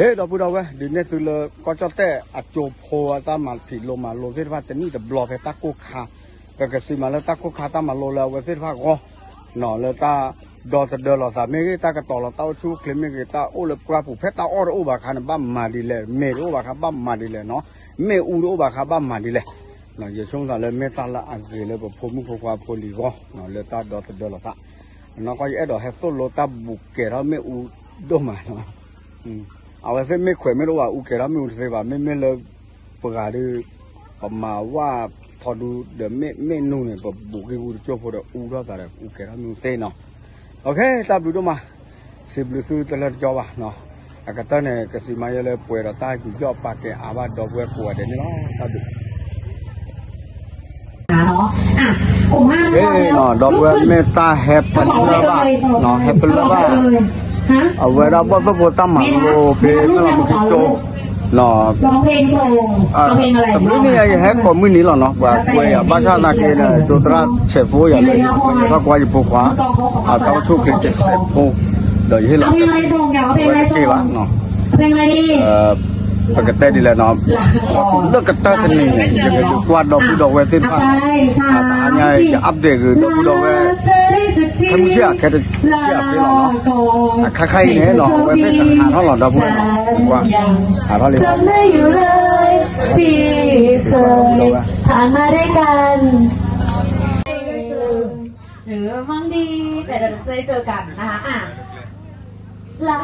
ဟ့ၣ် ဒီပုၢ်ဒီဝဲၢ် ဒုးနဲၣ်သုလၢကီၢ်ကၠီၣ်တဲၣ်အကၠိဖိအတၢ်မၤဖံးလိမၤလိသ့ၣ်တဖၣ် တနံၣ်တဘျီဖဲတၢ်ကိၢ်ခါ, ပကစံးမးလၢတၢ်ကိၢ်ခါတၢ်မၤလိလၢအဝဲသ့ၣ်တဖၣ်အဂီၢ်, လၢတၢ်ဒီသဒၢလီၤသးမ့ၢ်ဂ့ၤ တၢ်ကတီၤလီၤတၢ်အိၣ်ဆူၣ်အိၣ်ချ့မ့ၢ်ဂ့ၤ တၢ်အိၣ်လၢပှၢ်ပူၤ ဖဲတၢ်အီၣ်တအိၣ်ဘၣ်အခါန့ၣ် ဘၣ်မၤဒ်လဲၣ်, မ့ၢ်တအိၣ်ဘၣ်အခါဘၣ်မၤဒ်လဲၣ်နီၤ, မ့ၣ်အူတအိၣ်ဘၣ်အခါဘၣ်မၤဒ်လဲၣ်. ယဆိကမိၣ်သးလၢမ့ၢ်တၢ်လၢအဂ့ၤလၢပဖိမုၣ်ဖိခွါဖိလံၤအဂီၢ် လၢတၢ်ဒီသဒၢလီၤသး, နီၢ်ကီၢ်ယအဲၣ်ဒိးဟဲသိၣ်လိတၢ်ဘူးကဲၤထီၣ်မ့ၣ်အူဒိၣ်မးနီၤ. အဝဲသ့ၣ်မ့ၣ်ခွဲးမ့ၢ်တအိၣ်ဘၣ် အူကဲၤထီၣ်မ့ၣ်အူတသ့ဘၣ်, မ့မ့ၢ်လၢပှၤဒီး ပမၤဝၣ်ထီဒူဒီးမ့ၣ်နူန့ၣ် ပဘူးကံၢ်ပူၤတကၠိၢ်ဖိဒီးအူထီၣ်သးဒီး အူကဲၤထီၣ်မ့ၣ်အူသ့နီၤ. တၢ်ဘျုးဒိၣ်မး, စံးဘျုးသုတလၢတကီဘၣ်နီၤ. အကတၢၢ်န့ၣ် ကစံးမၤယဲလၢပှဲၤဒီးတၢ်ယူးယီၣ်ပာ်ကဲအါဘၣ်ဒီပုၢ်ဝဲၢ်ကိးဂၤဒဲးန့ၣ်လီၤ. တၢ်ဘျုး ဒီပုၢ်ဝဲၢ်မ့ၢ်တၢ်ဟဲပလၢၢ်ဘၣ်, ဟဲပလၢၢ်ဘၣ်, အဝဲဒၣ်ဘီၣ်သိၣ်ဖိတၢ်မၤလိဖဲလၢမူခံကၠိ, တဘျုးန့ၣ်ယဟဲကိးမုၢ်နံၤလီၤနီၤ, ပှၤကွဲးယၤ ဘၣ်ဆၣ်သနာ်က့ဒီး ကၠိသရၣ်ဆဲးဖိယၤလၢယကွဲးယၤထီၣ်ကွၢ်ယဖိခွါ, အတၢ်အိၣ်ဆူၣ်အိၣ်ချ့ကဆဲးဖိ, ဒီးယဟ့ၣ်လီၤဝဲတက့ၢ်ဘၣ်နီၤ. ပကတဲဒ်လဲၣ်နီၤ, လၢကတၢၢ်တနံၤန့ၣ် ယကဒုးကွၢ်ဒီပုၢ်ဒီဝဲၢ်သ့ၣ်တဖၣ်, တဟါညါ ယ update ဂ့ၤဒီပုၢ်ဒီဝဲၢ်, ခဲမုၢ်ဆ့ၣ်ဧါ ခဲတဆ့ဧါဖဲလီၤနီၤ, အခါခါအံၤန့ၣ်နီၤ အဝဲသ့ၣ်ကဟးထီၣ်လီၤဒီပုၢ်ဝဲၢ်နီၤ, ကွၢ်, ဟးထီၣ်လံ မီၣ်ဒီး เดี๋ยวเราจะเจอกันนะคะ อ่ะ ลา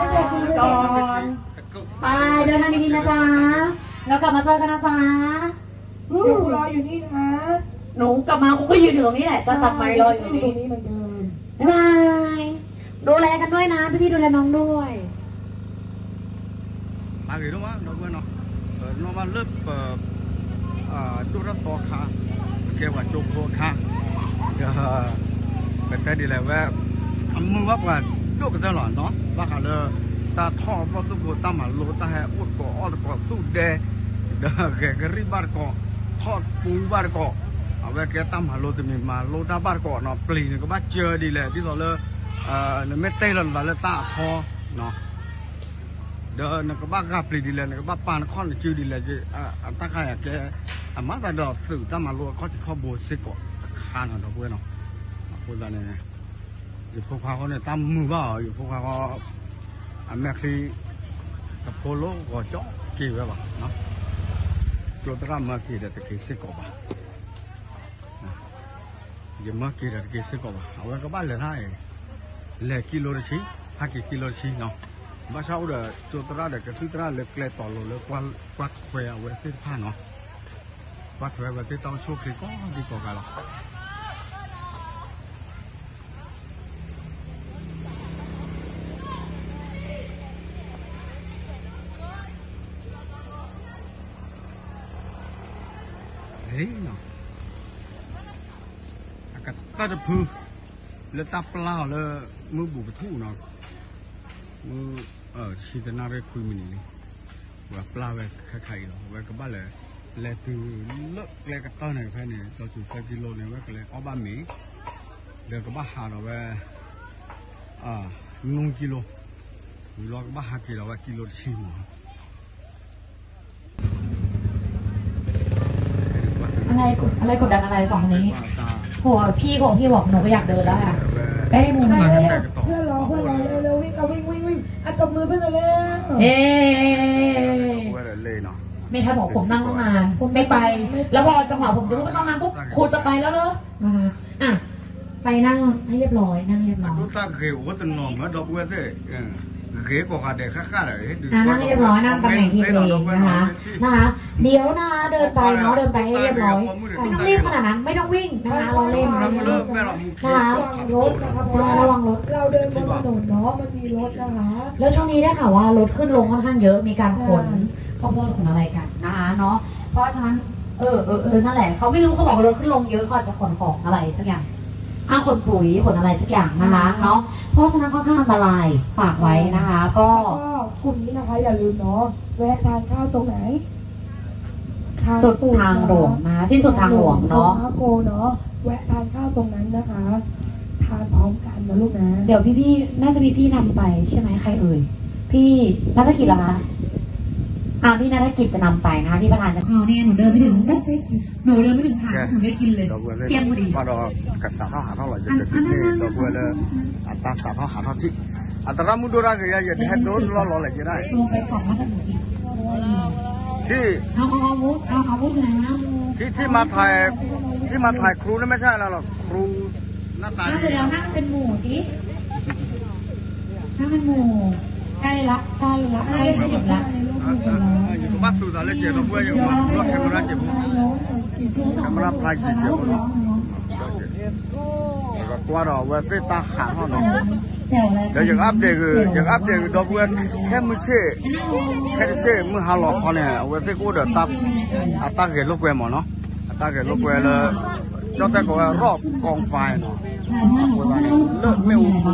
ก่อน ไป เดินทางดีๆ นะจ๊ะ แล้วกลับมาเจอกันนะจ๊ะ หนูรออยู่นี่นะ หนูกลับมา ครูก็ยืนอยู่ตรงนี้แหละ จะจับไมค์รออยู่ตรงนี้ ใช่ ครูอยู่ตรงนี้เหมือนเดิม บ๊ายบาย ดูแลกันด้วยนะ พี่ๆ ดูแลน้องด้วย အဂ့ၤဒိၣ်မး ဒီပုၢ်ဝဲၢ်နီၤ, နီၢ်ဘၣ်လၢပ ဒိၣ်ထီၣ်သီခါ, ပကဲပှၤကၠိဖိအခါ, ဒီး ပတဲဒ်လဲၣ်ဝဲ, အမုာ်ဘၣ်ပှၤဒိၣ်ကတၢၢ်လီၤနီၤ, ဘၣ်ဃးလၢ တၢ်ထီၣ်ဘီၣ်သိၣ်ဖိတၢ်မၤလိ တၢ်ဟဲအိၣ်တကိးအီၣ်တကိးသူၣ်ဒဲ, ဒီးဂဲၤကရံၣ်ဘၣ်တကိး, ထီၣ်ပူဘၣ်တကိး, အဝဲကဲတၢ်မၤလိတမံၤ မၤလိတၢ်ဘၣ်တကိးနီၤ, ပျံၤနကဘၣ်စၢဒ်လဲၣ် ဒ်သိးလၢ နမ့ၢ်တဲလီၤနသးလၢတၢ်အဖီ ဒီးနကဘၣ်ဂာ်ပျံၤဒ်လဲၣ် နကဘၣ်ပာ်နခီၣ်နစုဒ်လဲၣ်, အတၢ်ခါယၤကဲ, အမၤသးဒီးသုးတၢ်မၤလိအခီၣ်ထံးခီၣ်ဘိစ့ၢ်ကီးတခါနီၤ ဒီပုၢ်ဝဲၢ်နီၤ, အဃိသတးန့ၣ် ယဖိခွါဃီန့ၣ် တၢ်မုာ်ဘၣ်အီၤ ယဖိခွါဃီ, အမဲာ်ချံ တဖိလိၣ်ဂီၤကၠီက့ၤဝဲဘၣ်, ကၠိသရၣ်မၢက့ၤဒီးတက့ၤစ့ၢ်ကီးဘၣ် ယမၢက့ၤဒီးတက့ၤစ့ၢ်ကီးဘၣ်, အဝဲကဘၣ်လဲၤတၢ်အံၤ, လဲၤကံလိတဆံ, ဟးက့ၤကံလိတဆံနီၤ, ဘၣ်ဆၣ်အိၣ်ဒီးကၠိသရၣ်ဒီးကသံၣ်သရၣ်လၢကျဲတီၤလိၤလၢ ကွၢ်ထွဲအဝဲသ့ၣ်တဖၣ်နီၤ, ကွၢ်ထွဲအဝဲသ့ၣ်တၢ်အိၣ်ဆူၣ်အိၣ်ချ့ကိးဒံကိးဂၤလီၤ. အကတၢၢ်တဖု လၢတၢ်ပျၢ်အီၤလၢ မုၢ်ဘူးကထူၣ်နီၤ, မုၢ် ဆံတနၣ်ရံၣ်ခွံမံးနံးလံ, ပှၤပျၢ်ဝဲခဲခါအံၤလီၤ, အဝဲကဘၣ်လဲၤ, လဲၤတုၤလၢကျဲကတၢၢ်န့ၣ်ဖဲန့ၣ် ဒီးတုၤသၢကံလိန့ၣ် အဝဲကလဲၤအီၣ်ဘၣ်မ့ၤ, ဒီးကဘၣ်ဟးဒီးဝဲ နွံကံလိ, ဝံၤလီၤကဘၣ်ဟးက့ၤဒီးဝဲကံလိတဆံမး อะไรกดดันอะไรสองคนนี้ โห พี่ของพี่บอกหนูก็อยากเดินแล้วค่ะ ไม่ได้มุมไหนเลยอะ เพื่อนร้อง เพื่อนร้อง เร็วๆ วิ่ง เอา วิ่ง วิ่ง วิ่ง อ่ะ ตบมือเพื่อนเลย เร็ว เอ๊ะ เมทัลบอกผมนั่งตั้งนาน ไม่ไป แล้วพอจังหวะผมจะลุกไปเข้าห้องน้ำปุ๊บ ครูจะไปแล้วเหรอ นะคะ อ่ะ ไปนั่งให้เรียบร้อย นั่งเรียบร้อย ဒိၣ်တၢ်ဂ့ၤအိၣ်တနီၤမး ဒီပုၢ်ဝဲၢ်သ့ၣ်, ဂ့ၤကိးဂၤဒဲးဃၣ်ဃၣ်ဒီး ဟဲဒုး อ่ะ นั่งให้เรียบร้อย นั่งตำแหน่งที่ตัวเองนะคะ นะคะ เดี๋ยวนะคะ เดินไปเนาะ เดินไปให้เรียบร้อย ไม่ต้องรีบขนาดนั้น ไม่ต้องวิ่งนะคะ เราเล่น นะคะ ระวังรถนะคะ เพราะว่าระวังรถ เราเดินบนถนนเนาะ มันมีรถนะคะ แล้วช่วงนี้ได้ข่าวว่ารถขึ้นลงค่อนข้างเยอะ มีการขนข้าวโพดขนอะไรกันนะคะเนาะ เพราะฉะนั้น เออ เออ เออ นั่นแหละ เขาไม่รู้ เขาบอกว่ารถขึ้นลงเยอะ เขาอาจจะขนของอะไรสักอย่าง อ่ะ ขนปุ๋ย ขนอะไรสักอย่างนะคะเนาะ เพราะฉะนั้นค่อนข้างอันตราย ฝากไว้นะคะ ก็ แล้วก็กลุ่มนี้นะคะ อย่าลืมเนาะ แวะทานข้าวตรงไหน สุดทางหลวงนะคะ สิ้นสุดทางหลวงเนาะ ตรงพระโพเนาะ แวะทานข้าวตรงนั้นนะคะ ทานพร้อมกันนะลูกนะ เดี๋ยวพี่ๆ น่าจะมีพี่นำไปใช่ไหม ใครเอ่ย พี่นัฐกิจเหรอคะ อ่าพี่นัฐกิจจะนำไปนะคะพี่ประธานจะ อ๋อเนี่ยหนูเดินไม่ถึง หนูเดินไม่ถึงฐาน โอเค หนูได้กินเลย ဒီပုၢ်ဝဲၢ်လၢ เที่ยงพอดี ဘၣ်ဒီးကစးထီၣ်ဟးထီၣ်လီၤ ယကန့ၢ်ဒီပုၢ်ဝဲၢ်လၢ အတၢ်စးထီၣ်ဟးထီၣ်ထံၣ် အသရၣ်မုၣ်ဒိၣ်တၢ်ဂ့ၤယါ ယတဟဲဒိလီၢ်လီၤလဲၣ်က့ဒၣ် ลงไปก่อนนะคะ ที่ เอาอาวุธเอาอาวุธหน่อยนะ ที่ ที่มาถ่าย ที่มาถ่ายครูนั่นไม่ใช่อะไรหรอก ครูหน้าตาดี เดี๋ยวนั่งเป็นหมู่สิ นั่งเป็นหมู่ ใกล้ละ ใกล้ละ ใกล้จะหยุดละ อยู่บ้านสุดสายเลยเจ็ดเราเพื่อนอยู่รถแคมเปญเจ็ด แคมเปญพลายขีดเจ็ด ကွၢ်ဒီးအဝဲသ့ၣ်တၢ်ဟးထီၣ်နီၤ ဒီးယက update ဂ့ၤ ယက update ဂ့ၤ ဒီပုၢ်ဝဲၢ် ခဲမုၢ်ဆ့ၣ် ခဲတဆ့ၣ်မုၢ်ဟါလီၤခီန့ၣ် အဝဲသ့ၣ်ကအိၣ်ဒီး အတၢ်ဂဲၤလိာ်ကွဲမးနီၤ အတၢ်ဂဲၤလိာ်ကွဲလၢ ကၠီၣ်တဲၣ်ကိးဝဲ ရီၣ်ကီၢ်ပၤနီၤ အဃိသတးန့ၣ် လၢမ့ၣ်အူအူ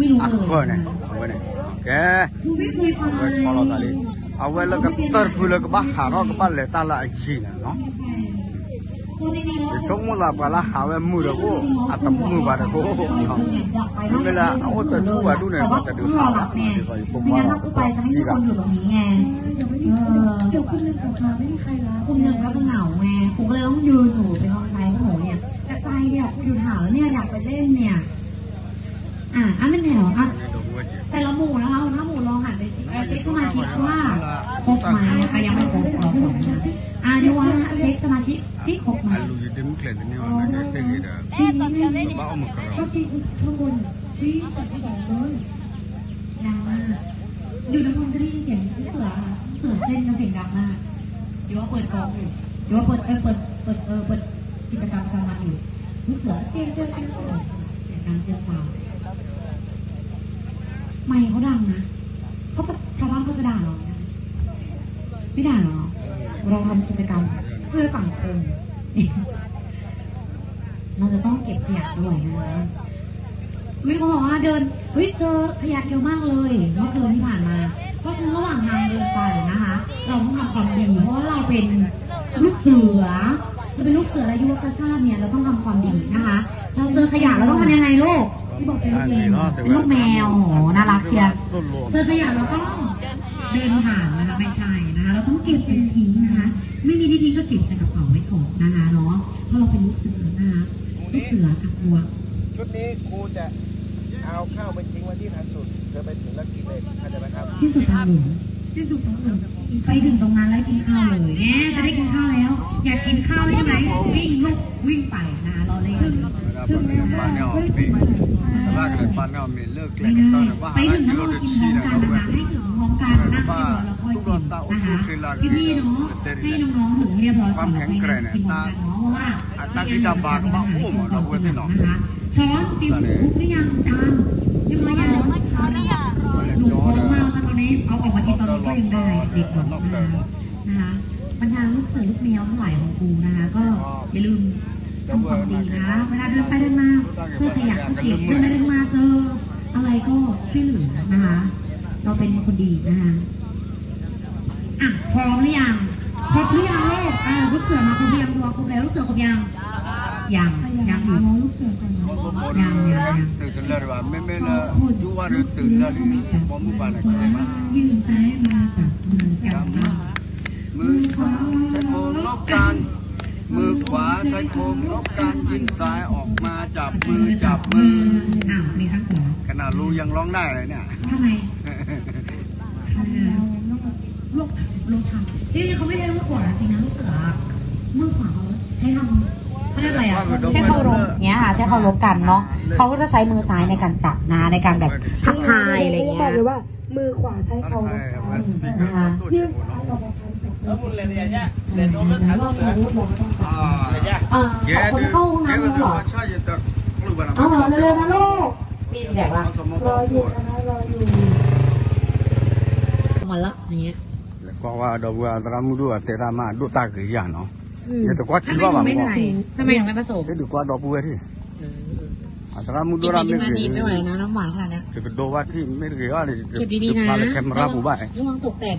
အဃၢၤန့ၣ် အဝဲန့ၣ် ကဲ အဝဲဆီလီၤသးလံ အဝဲလၢကတၢၢ်တဖုလၢကဘၣ်ဟးထီၣ်ကဘၣ်လဲၤတၢ်လၢအယံၤန့ၣ်နီၤ ယဆိကမိၣ်သးပှၤလၢဟးဝဲမုာ်ဒီးကအိၣ် အတမုာ်ဘၣ်ဒီးကအိၣ် မ့မ့ၢ်လၢအအိၣ်တဒူၣ်ဘၣ်ဒူၣ်န့ၣ် ပှၤတဒုးဟးဘၣ် ဒ်သိးယဖိခွါဒီး ကံၢ်ဂၤ คุณยังก็เหงาไง คุณก็เลยต้องยืนอยู่เป็นกำลังใจให้หนูเนี่ย แต่ใจเนี่ยอยู่ถามแล้วเนี่ยอยากไปเล่นเนี่ย อ่ะ อ่ะ ไม่แน่หรอ อ่ะ แต่ละหมู่นะคะ หัวหน้าหมู่ลองหันไปเช็ค เอ่อ เช็คสมาชิกว่าครบไหม ใครยังไม่ครบ รอก่อนนะ อ่ะ เดี๋ยวว่าเช็คสมาชิกที่ครบไหม อ๋อ ก็ที่ข้างบนที่สองคน ดังมาก อยู่นครก็ได้ยินเสียงลูกเสือค่ะ ลูกเสือเต้นกันเสียงดังมาก หรือว่าเปิดกองอยู่ หรือว่าเปิด เออ เปิด เปิด เออ เปิดกิจกรรมประจำวันอยู่ ลูกเสือเต้นเต้นเต้นเต้นเสียงดังเกินไป ไมค์เขาดังนะ เขาก็ ชาวบ้านเขาจะด่าเรานะ ไม่ด่าหรอ เราทำกิจกรรมเพื่อสังคม เราจะต้องเก็บขยะด้วยนะคะ มีคนบอกว่าเดิน เฮ้ย เจอขยะเยอะมากเลย เมื่อคืนที่ผ่านมา ก็คือระหว่างทางเดินไปนะคะ เราต้องทำความดี เพราะว่าเราเป็นลูกเสือ เราเป็นลูกเสือและยุวกชาติเนี่ย เราต้องทำความดีนะคะ เราเจอขยะเราต้องทำยังไงลูก ที่บอกเป็นลูกแมว เป็นลูกแมว โอ้โห น่ารักเชียร์ เจอขยะเราต้องเดินผ่านนะคะ ไม่ใช่นะคะ เราต้องเก็บเป็นทิ้งนะคะ ไม่มีที่ทิ้งก็เก็บใส่กระเป๋าไว้ก่อนนะคะเนาะ เพราะเราเป็นลูกเสือนะคะ ลูกเสือกับวัว ชุดนี้ครูจะเอาข้าวไปทิ้งไว้ที่ท้ายสุด เธอไปถึงแล้วกินเลย เข้าใจไหมครับ สิ้นสุดทางหลวง สิ้นสุดทางหลวง ไปถึงตรงนั้นแล้วกินข้าวเลย แหม จะได้กินข้าวแล้ว อยากกินข้าวใช่ไหม วิ่งลูก วิ่งไปนะคะ รอเล่น ถึงแล้วค่ะ ไปถึงแล้วก็กินพร้อมกันนะคะ ให้ถึงพร้อมกันนะคะ แล้วก็กินนะคะ พี่ๆเนาะ ให้น้องๆถึงเรียบร้อยก่อน แล้วค่อยนั่งกินพร้อมกันเนาะ เพราะว่า အတၢ်ဂံၢ်တၢ်ဘါကဘၣ်အိၣ်မး ဒီပုၢ်ဝဲၢ်သ့ၣ်နီၤ ช้อนติวหรือยังจาน เรียบร้อยยัง หนูพร้อมมากนะตอนนี้ เอาออกมากินตอนนี้ก็ยังได้ เด็กบอกนะคะ นะคะ บรรดาลูกเสือลูกแมวทั้งหลายของครูนะคะ ก็อย่าลืมทำความดีนะ เวลาเดินไปเดินมา เจอขยะก็เก็บ เดินไปเดินมาเจออะไรก็ช่วยเหลือนะคะ เราเป็นคนดีนะคะ อ่ะ พร้อมหรือยัง ครบหรือยังลูก อ่า ลูกเสือมาครบหรือยัง ตัวครบแล้ว ลูกเสือครบยัง ยัง ยังอยู่ ยัง ยัง ยัง ตื่นเต้นเลยว่ะ ไม่ ไม่ เลย จุว่าเดินตื่นแล้ว มองมุมปานไหน ยื่นซ้ายมาจับมือกันค่ะ มือซ้ายใช้โครงลบกัน มือขวาใช้โครงลบกัน ยื่นซ้ายออกมาจับมือ จับมือ อ่ะ มีข้างขวา ขนาดรู้ยังร้องได้เลยเนี่ย ทำไม เออ ลูก ลูกทำ นี่เขาไม่ใช่มือขวาจริงนะ ลูกเสือ มือขวาเขาใช้ทำ เขาเรียกอะไรอะ ใช้เคารพเงี้ยค่ะ ใช้เคารพกันเนาะ เขาก็จะใช้มือซ้ายในการจับนะคะ ในการแบบทักทายอะไรเงี้ย บอกเลยว่ามือขวาใช้เคารพกันนะคะ ยื่นซ้ายออกมาทางจับมือ เออ ขอคนเข้าห้องน้ำแล้วเหรอ เอาเหรอ เร็วๆนะลูก มีแบบว่า รออยู่นะคะ รออยู่ มาละอย่างเงี้ย ကွၢ်ဝဲဒီပုၢ်ဝဲၢ် အသရၣ်မုၣ်ဒိၣ်အတဲတၢ်မး ဒိၣ်တၢ်ဂ့ၤယၤနီၤ ယတကွၢ်ထံဘၣ်ဘၣ်မး ทำไมหนูไม่ผสม ဟ့ၣ်ဒုးကွၢ်ဒီပုၢ်ဝဲၢ်ထံၣ် အသရၣ်မုၣ်ဒိၣ်တၢ်မ့ၢ်ဂ့ၤ ယကဒိဘၣ်ထံၣ်မ့ၢ်တဂ့ၤဘၣ်န့ၣ် ယကဖျါလၢ camera ပူၤဘၣ် ကမီၢ်သကိးသ့ၣ်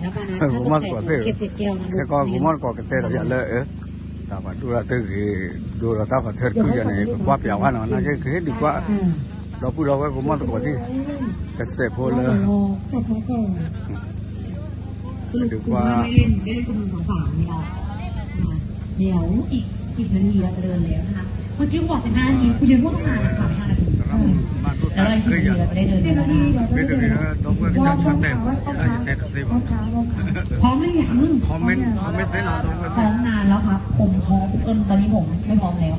ခဲကီကမီၢ်သကိးကတဲဒီးယၤလၢ တၢ်ပှၤဒိၣ်တၢ်တဂ့ၤ ဒိၣ်ဒီးတၢ်ပှၤထၢတကုယၤန့ၣ် ပကွၢ်ပျးဝဲနီၤ နာ်က့ကဟ့ၣ်ဒုးကွၢ် ဒီပုၢ်ဒီဝဲၢ်ကမီၢ်သကိးသ့ၣ် ကစဲးဖိလၢ สรุปคือไม่ได้เล่นไม่ได้ชุมนุมสองฝั่งนี้แล้วนะคะเดี๋ยวอีกสิบนาทีเราจะเดินแล้วนะคะเมื่อกี้บอกสิบห้านาทีคุณยืนพูดตั้งนานสามสิบห้านาทีแล้วเราอีกสิบนาทีเราจะได้เดินแล้วนะคะพร้อมหรือยังพร้อมนานแล้วครับผมพร้อมจนตอนนี้ผมไม่พร้อมแล้ว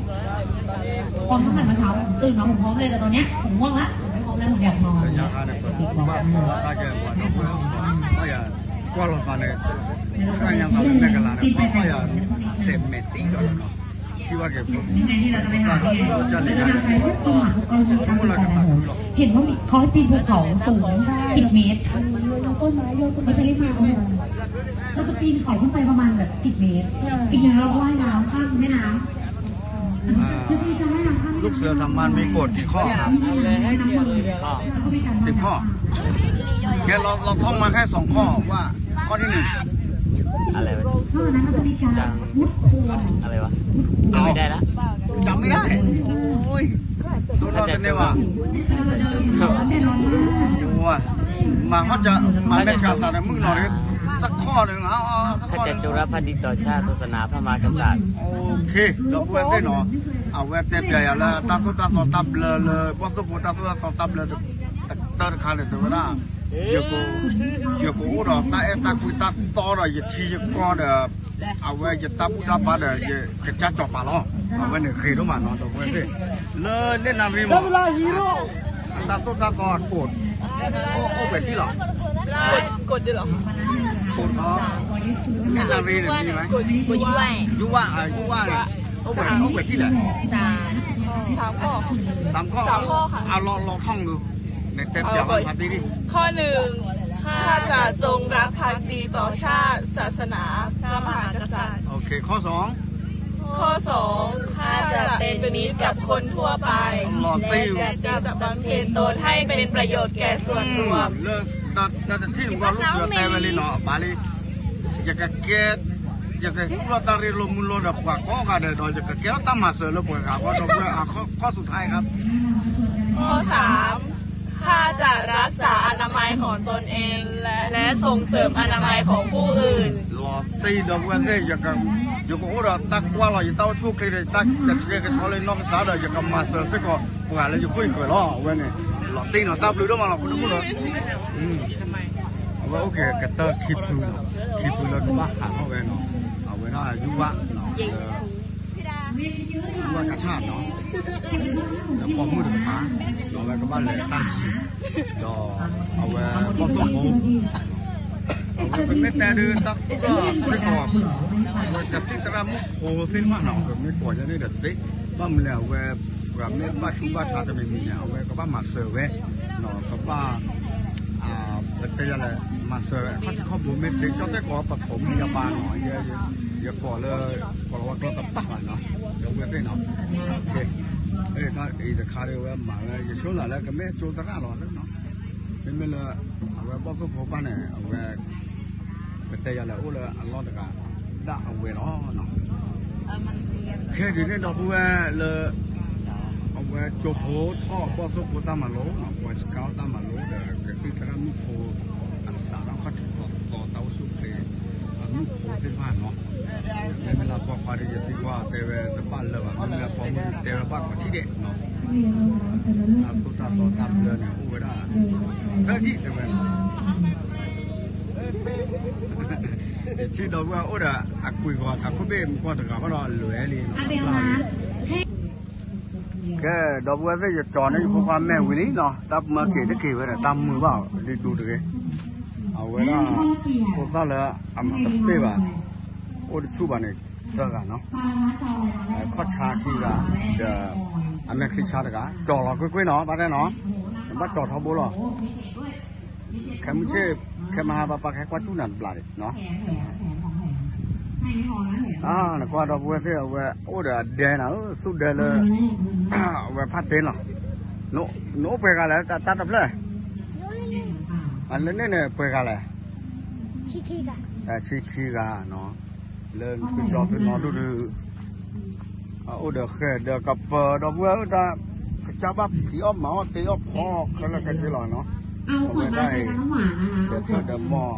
พร้อมตั้งแต่เมื่อเช้าผมตื่นมาผมพร้อมเลยแต่ตอนเนี้ยผมง่วงละผมไม่พร้อมแล้วผมอยากนอนแล้ว ကွၢ်လီၤသးန့ၣ် တၢ်ညါသးလၢမဲာ်ကလၤန့ၣ် ပှၤကွၢ်ယၤ တဲမဲာ်တံၢ်ဒီးလီၤနီၤ ထံဝဲက့ၤဖိ တၢ်လီၤကလၤန့ၣ် เห็นว่ามีเขาให้ปีนภูเขาสูงสิบเมตรไม่ใช่ได้มาเอาเราจะปีนเขาขึ้นไปประมาณแบบสิบเมตรอีกอย่างเราว่ายน้ำข้ามแม่น้ำ ลูกเสือสามมันมีกฎกี่ข้อครับสิบข้อแกเราเราท่องมาแค่สองข้อว่าข้อที่หนึ่งอะไรวะจังอะไรวะเอาไม่ได้ละจำไม่ได้โอ้ยตัวเราจะเนี่ยว่ะโอ้ยมาเขาจะมาแม่กาตาในมึงหน่อยสักข้อหนึ่งเอาเอาสักข้อหนึ่ง ถ้าจะจงรักภักดีต่อชาติศาสนาพระมหากษัตริย์โอเคဒီပုၢ်ဝဲၢ်သ့ၣ်နီၤ အဝဲတဲပျးယၤလၢတၢ်သိၣ်တၢ်သီတၢ်ဘျၢလၢ ဘီၣ်သိၣ်ဖိတၢ်သိၣ်တၢ်သီတၢ်ဘျၢတၢ်တခါန့ၣ် တဲဝဲဒၣ် ယက ယကအိၣ်ဒီးတၢ်အဲၣ်တၢ်ကွံတၢ်တီဒီးယထံယကီၢ်ဒီး အဝဲယတၢ်ဘူၣ်တၢ်ဘါဒီး ယကစၢ်ကၠီၤပၤလီၤ အဝဲန့ၣ်ဂ့ၤဒိၣ်မးနီၤ ဒီပုၢ်ဝဲၢ်သ့ၣ် လၢန့ၣ်နၣ်ရံၣ်မး တၢ်သိၣ်တၢ်သီအကိး အိၣ်ပှဲၤထံၣ်လီၤ ကိးဒီး ကိးဒီး နၣ်ရံၣ်န့ၣ်မံၤမး ယူဝါ ယူဝါန့ၣ် အိၣ်ပှဲၤ အိၣ်ပှဲၤထံၣ်လဲၣ် สามข้อ สามข้อ အလီၤလီၤခီၣ်ဒု နတဲပျးဝဲဖးတံၢ်ဒံး ข้อหนึ่ง ข้าจะจงรักภักดีต่อชาติ ศาสนา พระมหากษัตริย์ โอเค ข้อสอง ข้อสอง ข้าจะเป็นมิตรกับคนทั่วไป และจะบำเพ็ญตนให้เป็นประโยชน์แก่ส่วนรวม လၢတၢ်တထံၣ်န့ၣ် ပှၤလူၢ်စၢၤတဲဝဲလံနီၤ အပၢ်လံ ယကကဲ ယကဟံးလီၤတၢ်ရ့လိာ်မုာ်လိာ်ဒီးပှၤကိးဂၤဒဲး ဒီးယကကဲထီၣ်တၢ်မၤစၢၤလၢပှၤဂၤဃီဒီးပှၤ ข้อสุดท้ายครับ ข้อสาม ข้าจะรักษาอนามัยของตนเองและส่งเสริมอนามัยของผู้อื่น လီၤတံၢ်ဒီပုၢ်ဝဲၢ်သ့ၣ် ယကအိၣ်ဒီးတၢ်ကွၢ်လီၤ ယတၢ်အိၣ်ဆူၣ်အိၣ်ချ့ဒီး ယတၢ်ကဆှဲကဆှီလၢနီၢ်ကစၢ်ဒီး ယကမၤစၢၤစ့ၢ်ကီး ပှၤလၢယခိၣ်ယဃၢၤလီၤ အဝဲန့ၣ် လီၤတံၢ်နီၤ တၢ်ဘျုးဒိၣ်မးလီၤ ဖိဒိၣ်ဖိလီၤ အဝဲအိၣ်က့ၤကတၢၢ်ခံဖုနီၤ ခံဖုလၢကဘၣ်ဟးထီၣ်ဝဲနီၤ အဝဲဒၣ်ယူဝါနီၤ ယူဝါကထၣ်နီၤ ဒီးပိာ်မုၣ်တကပၤ ဒီးအဝဲကဘၣ်လဲၤတၢ်ယံၤ ဒီးအဝဲဘီၣ်သိၣ်ဖိ အဝဲပမ့ၢ်တဲဒုးတၢ်သူၣ်ထီၣ်စ့ၢ်ကီး အဝဲကသံၣ်သရၣ်မုၣ်ဖိသ့ၣ်တဖၣ်နီၤ ပမ့ၢ်ကိးယဲန့ၣ်ဒီးသ့ ဘၣ်မနုၤလဲၣ် အဝဲ ပှၤမ့ၢ်ဘၣ်ဆူးဘၣ်ဆါတမံၤမံၤန့ၣ် အဝဲကဘၣ်မၤစၢၤဝဲ ကဘၣ် ပတဲယၤလဲၣ် မၤစၢၤဝဲ ခီၣ်ထံးခီၣ်ဘိမ့ၢ်သ့ ကၠီၣ်တဲၣ်ကီးပထိးမုၢ်ယပၢ်နီၤ ယကိးလၢ ကိးလီၤဝဲကျီတပၣ်ဘၣ်နီၤ ဒီပုၢ်ဝဲၢ်သ့ၣ်နီၤ အံၤတခါဒုးဝဲမၤဝဲ ယဆိကမိၣ်လၢကမ့ၢ်ကၠိသရၣ်လီၤလၢနီၤ မ့မ့ၢ်လၢ အဝဲဘီၣ်သိၣ်ဖိဘၣ်န့ၣ် အဝဲ ပတဲယၤလဲၣ်အိၣ်လၢအလီၢ်တဂၤ ဒၣ်အဝဲလီၤနီၤ ခဲဒ်န့ၣ်ဒီပုၢ်ဝဲၢ်လၢ အဝဲကၠိဖိထီၣ်ဘီၣ်သိၣ်ဖိတၢ်မၤလိနီၤ ပှၤစကါအီၣ်တၢ်မၤလိဒီး ကသံၣ်သရၣ်မုၣ်ဖိ အစးထီၣ်ခီၣ်ထံးသီသီတၢ်အိၣ်ဆူၣ်အိၣ်ချ့ အမုၣ်ဖိသ့ၣ်တဖၣ်နီၤ မ့မ့ၢ်လၢပိာ်ခွါဒီးယသံကွၢ်တဲဝဲတဘၣ်လၢၤဘၣ် မ့မ့ၢ်လၢပိာ်မုၣ်တဲဝဲဘၣ်ကိးထံၣ်ဒဲးနီၤ တၢ်သိၣ်တၢ်သီတၢ်ဘျၢန့ၣ် အိၣ်ဝဲဒၣ် သၢထံၣ်တဲဝဲ ယထံၣ်ဒီပုၢ်ဝဲၢ်အိၣ်ဒီးအကွံာ်ဂီၤတၢ်ခိၣ်ဘ့ၣ်မုၢ်ကွီၢ်တဂၤဘၣ်ဒီးအလွဲၢ်လံနီၤ ကဲ ဒီပုၢ်ဝဲၢ်သ့ၣ် ယကၠီၤန့ၢ်ယဖိခွါမဲာ်ဝံၤလံနီၤ တၢ်မၢက့ၤတက့ၤဝဲဒီး တၢ်မုာ်ဘၣ်အီၤ ဒ်တူၢ်တဂ့ၤ အဝဲဒၣ် ဖိသၣ်လၢအမၤတသ့ဘၣ် အိၣ်တဆူၣ်ဘၣ်န့ၣ် သၢဂၤနီၤ ခီၣ်ဆါခံဂၤ ဒီး အမဲာ်ချံဆါတဂၤ ကၠီၤလီၤကွ့ၢ်ကွ့ၢ်နီၤ ဘၣ်တဲနီၤ နဘၣ်ကၠီၤထီဘိလီၤ ခဲမုၢ်ဆ့ၣ် ခဲမဟါဘၣ်ပာ်ကဲကွၢ်တူၢ်နၤတဘျီန့ၣ်နီၤ နကွၢ်ဒီပုၢ်ဝဲၢ်သ့ၣ် အဝဲအိၣ်ဒီးအဒဲနၤဧၢ သူၣ်ဒဲလၢ အဝဲဖးတ့ၢ်လီၤ နအိၣ်ပှဲၤဂၤလဲၣ် တၢ်တဖျၢၣ် လၢန့ၣ်န့ၣ်ပှဲၤဂၤလဲၣ် ဆံခံဂၤနီၤ လၢသုဒီသုနီၢ်ဒိၣ်ဒုး အအိၣ်ဒီးဃဲၢ်ဒီးကပၢၤဒီပုၢ်ဝဲၢ်ဧၢ တၢ်ကစၢ်ဘၣ်ဖံးအီၣ်မၤအီၣ်တ့အီၣ်ဖီအီၣ်ခဲလၢာ်ခဲဆ့လီၤနီၤ အဝဲဒၣ်အံၤ ဒီးထၢၣ်ဒီးမီၢ်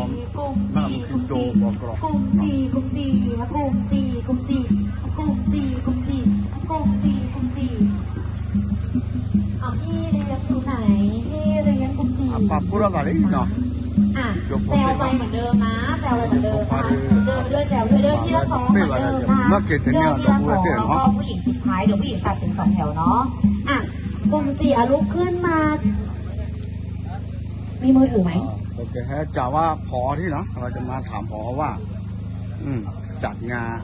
မ့ၢ်လီၤမူခံကၠိဘီကရီ ကုမ်တံ ကုမ်တံ ကုမ်တံ ကုမ်တံ ကုမ်တံ ကုမ်တံ ကုမ်တံ ကုမ်တံ เอาพี่เลี้ยงอยู่ไหน พี่เลี้ยงกุมตี อ่ะ ปรับพูดภาษาได้อีกเนาะ อ่ะ แซวไปเหมือนเดิมนะ แซวไปเหมือนเดิมนะคะ เดินไปด้วย แซวไปด้วย เดินทีละสองเหมือนเดิมนะคะ เดินทีละสอง แล้วก็ผู้หญิงสุดท้าย เดี๋ยวผู้หญิงตัดเป็นสองแถวเนาะ อ่ะ กลุ่มสี่ อ่ะ ลุกขึ้นมา มีมือถือไหม โอเค ให้จ่าว่าผอที่เนาะ เราจะมาถามผอว่า อืม จัดงาน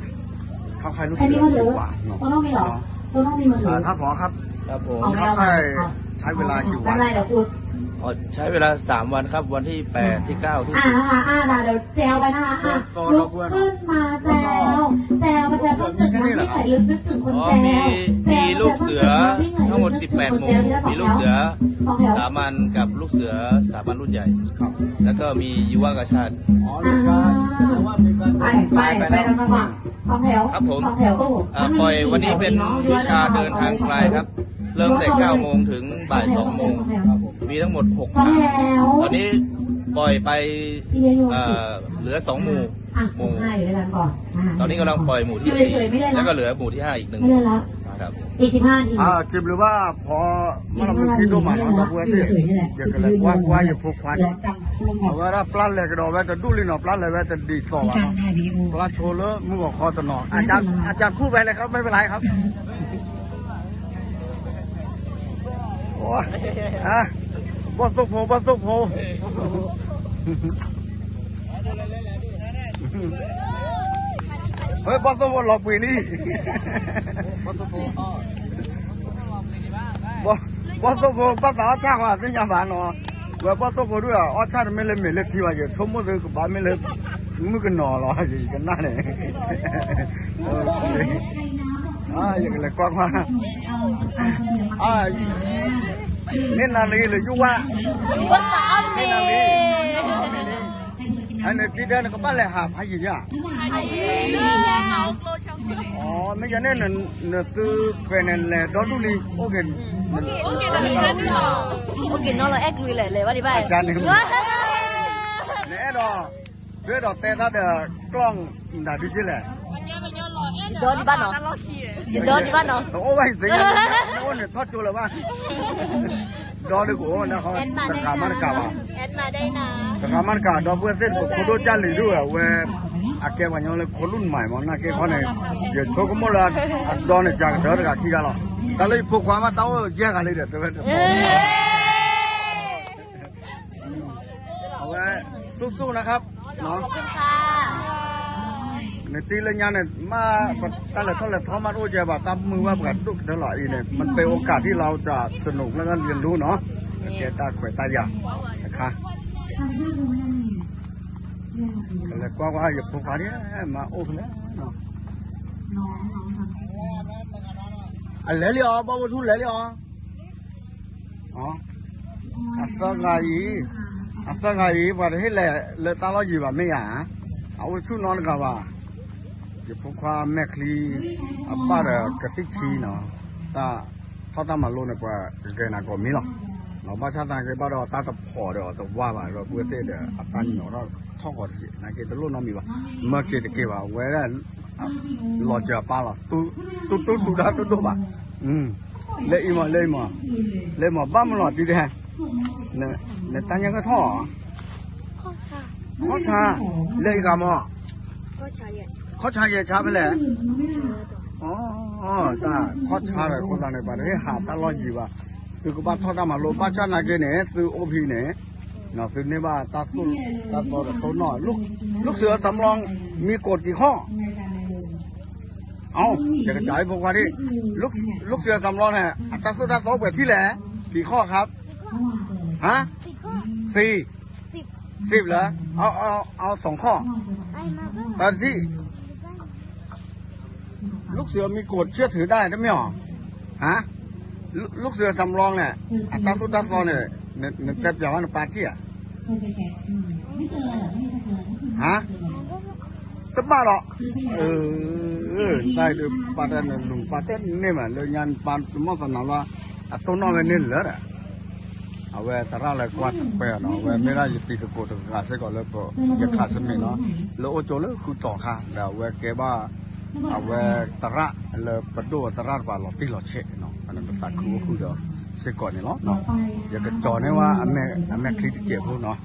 เขาใครรู้สึกดีกว่าเนาะ ต้องมีเหรอ เนาะ ต้องมีมือถือ อ่า ถ้าผอครับ ครับผม เขาใครใช้เวลากี่วัน ไม่เป็นไร เดี๋ยวคุณ อ๋อ ใช้เวลาสามวันครับ วันที่แปด ที่เก้า ที่สิบ อ่า นะคะ อ่า เดี๋ยวแซวไปนะคะ อ่ะ ลุกขึ้นมาแซว แซวมาแซว ต้องนึกถึงนะ ที่ไหน นึกถึงคนแซว อ๋อ มี แซว มีลูกเสือ มาแซว ต้องนึกถึงคนแซว ทั้งหมด สิบแปด หมู่ ทีละสองแถว มีลูกเสือ สองแถว สามัญกับลูกเสือสามัญรุ่นใหญ่ ครับ แล้วก็มียุวกาชาด อ๋อ อ่า มีการ แต่ว่ามีการ ไป ไป ไป ไป ไป ไป ไป ไป ครับผม สองแถว อ่า ปล่อยวันนี้เป็นวิชาเดินทางไกลครับ เริ่มแต่เก้าโมงถึงบ่ายสองโมง มีทั้งหมดหกฐาน ตอนนี้ปล่อยไป เอ่อ เหลือสองหมู่ อ่ะ หมู่ ให้เวลาก่อนนะคะ ตอนนี้กำลังปล่อยหมู่ที่สี่ อยู่เฉยๆ ไม่ได้ละ แล้วก็เหลือหมู่ที่ห้าอีกหนึ่ง ไม่ได้ละ ครับ อีกสิบห้านาที อ่า จิบหรือว่าพอ မ့ၢ်လီၤမူခံဒိၣ်မးနီၤ ဒီပုၢ်ဝဲၢ်သ့ၣ် ယကလဲၤကွၢ်ကွၢ်ယဖိခွါန့ၣ် အဝဲဒၣ်ပျၢ်လဲၤကဒီးဝဲတဒူၣ်လံနီၤ ပျၢ်လဲၤဝဲတဒ်သိးဘၣ်နီၤ ပျၢ်ဆိလၢမုၢ်ဂီၤခီတနီၤ อาจารย์ อาจารย์พูดไปเลยครับ ไม่เป็นไรครับ โอ้ย ฮะ บอสโซโพ บอสโซโพ เฮ้ย บอสโซโพ หลอกปืนนี่ บอสโซโพ บอส บอสโซโพ ภาษาชาติว่าเป็นยังไงเนาะ ဝဲဘီၣ်သိၣ်ဖိဒုၣ်ဧါ, အီၣ်ဆၣ်တမ့ၢ်လၢမ့ၢ်လၢထံဘၣ်, ယဆိကမိၣ်သုကဘၣ်မ့ၢ်လၢမုၣ်ကနီၤလီၤ, ယကနၣ်န့ၣ်, ယကလဲၤကွၢ်ကွၢ်, န့ၣ်နၤလံလၢယိၣ်ဝါ, န့ၣ်နၤလံ, အန့ၣ်တံၤဒဲးနကဘၣ်လဲၤဟးဖးယံၤဧါ, မ့ၢ်ယၤန့ၣ် နသုဖဲန့ၣ်လဲၤဒီဒူၣ်လံ, အိၣ်က့ၤ, အိၣ်က့ၤနီၤလီၤအဲၣ်ကွံလဲၣ်, လဲၤဘၣ်ဒံးဘၣ်, နအဲၣ်ဒိး, ဒွဲၣ်ဒီးတဲတၢ်ဒီးကျီၢ်မတၤဒုက့လဲၣ်, ယဒီဒံးဘၣ်နီၤ, ယဒီဒံးဘၣ်နီၤ, တအိၣ်ဘၣ်ယသ့ၣ်ညါ, နအိၣ်န့ၣ်ထီၣ်ကၠိလၢၤဘၣ်, ဒီဒုကအိၣ်နၤဃီ, တဂၤမးတကးဘၣ်, တဂၤမးတကး, ဒီပုၢ်ဝဲၢ်သ့ၣ်တဖၣ်ခိၣ်ဒိၣ်ကၢ်လံၤဒုၣ်ဝဲ, အကဲပှၤကညီလၢခိၣ်လူၢ်နမၤမး, နာ်က့ခီန့ၣ်, ယဆိကမိၣ်လၢအဒီန့ၣ် ကကတၢၢ်တဂၤခံဂၤလီၤ, တၢ်လၢယဖိခွါမး တၢ်အိၣ်ယဲၢ်ဂၤလံဒီး တဝဲတ အဝဲ, ဆူၣ်ဆူၣ်နခါ, နတံၤလၢညါန့ၣ် မ့ၢ်တၢ်လဲၤထီၣ်လဲၤထီမးတအိၣ်ကဲဘၣ်, တၢ်မုာ်ဝဲပှၤဒိၣ်ကတၢၢ်လီၤအံၤန့ၣ်, မ့ၢ်ပ့ၤအိၣ်ကးထံၣ်လီၤ တၢ်စနိးလၢကလံၤလူနီၤ, ကဲတၢ်ခွဲးတၢ်ယာ်တခါ, ကလဲၤကွၢ်ကွၢ်ယဖိခွါဒ်မၤအိၣ်ဖဲလဲၣ်, အလဲၤလံအီၤ, ဘီၣ်ဝဲထူလဲၤလံအီၤ အသၢဂၤအံၤ, အသၢဂၤအံၤ ပှၤတဟ့ၣ်လဲၤလၢတၢ်လီၢ်ယံၤဘၣ်မ့ၢ်ဧါ, အအိၣ်ဆူၣ်နီတဂၤဘၣ်, ယဖိခွါမဲာ်ချံ, အဘၣ်ဒီးကသံၣ်ခံနီၤ, တၢ်ထီၣ်တၢ်မၤလိန့ၣ် ပှၤဂဲၤနၤကိးမံၤလီၤ, ဘၣ်ဆၣ်သနာ်က့ဘၣ်ဒီးတၢ်တဖိးဒီးအီၤတဝါဘၣ်, ဒီပုၢ်ဝဲၢ်သ့ၣ်ဒီးအတၢ်ညီထီၣ်ထီၣ်ဃီတက့ၢ်, နာ်က့တလိၣ်နီတမံၤဘၣ်, မၢက့ၤတက့ၢ်ဘၣ်, အဝဲဒၣ် လီၤစၢၤအပၢ်လီၤ, သူတူၢ်ဆူၣ်တၢ်ဒိၣ်ဒိၣ်ဘၣ်, လၢအံၤမး, လၢအံၤမး, လၢအံၤမး ဘၣ်မနုၤလီၤတံၤဒဲး, နတၢ်ညါကထီၣ်, ခီၣ်ဆါ, လၢအံၤဂၤမး, ခီၣ်ဆါယဲၢ်ဆါဖဲလဲၣ်, တၢ်ခီၣ်ဆါဒီးအဃိသတးန့ၣ် ပှၤတဟ့ၣ်ဟးတၢ်လီၢ်ယံၤဘၣ်, သုကဘၣ်ထီၣ်တၢ်မၤလိ ဘၣ်ဆၣ်သနာ်က့န့ၣ် သုအိၣ်ဖဲန့ၣ်, သုန့ၢ်ဘၣ်တၢ်သိၣ်တၢ်သီဒီးတိၢ်နီၣ်, လုၣ်စံအစၢ်မလီ မံကိးတံၤခီၣ် အ ယကစၢ်ဖိခွါဒ်, လုၣ်စံအစၢ်မလီန့ၣ် အတၢ်သိၣ်တၢ်သီအိၣ်ပှဲၤထံၣ်လဲၣ်, တံၤခီၣ်ခါ, ဟါ, သံ, သံလၢ, အ အ အ စီၤခီၣ်, တၢ်ဒ် လုၣ်စံအမံကိး เชื่อถือได้ တမ့ၢ်အီၤ, ဟါ, လုၣ်စံအစၢ်မလီန့ၣ် အတၢ်သိၣ်တၢ်သီန့ၣ် နတဲပျးဝဲနပၢ်ထံၣ်ဧါ, ဟါ, တဘၣ်ဒီး, တၢ်ဒုးပာ်တၢ်နလူၤပာ်တၢ်န့ၢ်မး လၢညါပာ်တမီၢ်သနာ်လီၤ, အတိၢ်နီၣ်ဝဲန့ၣ်လၢာ်ဒီး အဝဲသရၣ်လၢကွၢ်တပှဲၤနီၤ, အဝဲမ့ၢ်ဒၣ်ယတံၤသကိးတဂၤစ့ၢ်ကီးလၢပယခးစမံးနီၤ, လၢအိၣ်ကၠိလၢဃုတီၤခါ ဒီးအဝဲကဲဘၣ်, အဝဲသရၣ်လၢပဒိၣ်သရၣ်တပၤလီၤတံၢ်လီၤဆဲးနီၤ, ပသးခုအိၣ်ဃုာ်ဒီးစ့ၢ်ကီးန့ၣ်လီၤ, ယကကၠီၤန့ၢ်ဝဲအမဲာ်ချံတစဲးဖိနီၤ.